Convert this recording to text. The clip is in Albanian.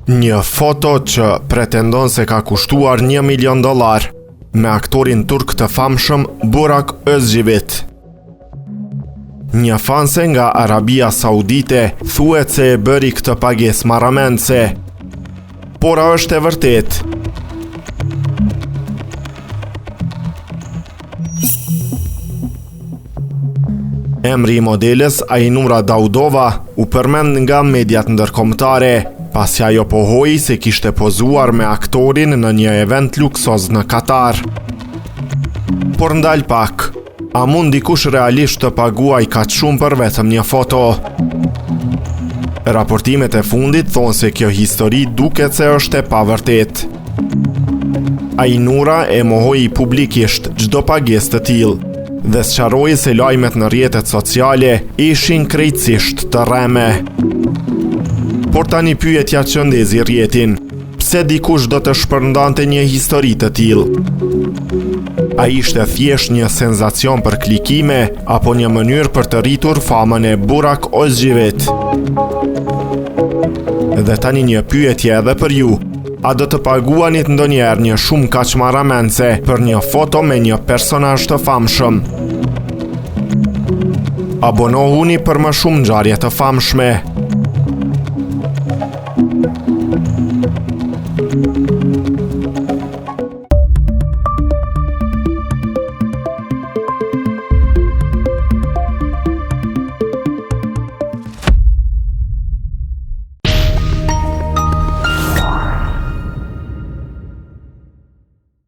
Një foto që pretendon se ka kushtuar 1 milion dollar me aktorin turk të famshëm Burak Özçivit. Një fanse nga Arabia Saudite thuhet se e bëri këtë pagesë marramendëse. Por a është e vërtetë? Emri i modeles Ainura Daudova u përmend nga mediat ndërkombëtare, pasi ajo pohoi se kishte pozuar me aktorin në një event luksoz në Katar. Por ndal pak, a mund dikush realisht të paguajë kaq shumë për vetëm një foto? Raportimet e fundit thonë se kjo histori duket se është e pavërtetë. Ainura e mohoi publikisht çdo pagesë të tillë dhe sqaroi se lajmet në rrjetet sociale ishin krejtësisht të rreme. Por tani pyetja që ndezi rrjetin, pse dikush do të shpërndante një histori të tillë? A ishte thjesht një senzacion për klikime apo një mënyrë për të rritur famën e Burak Özçivit? Dhe tani një pyetje edhe për ju. A do të paguanit ndonjëherë një shumë kaq marramendëse për një foto me një personazh të famshëm? Abonohuni për më shumë ngjarje të famshme.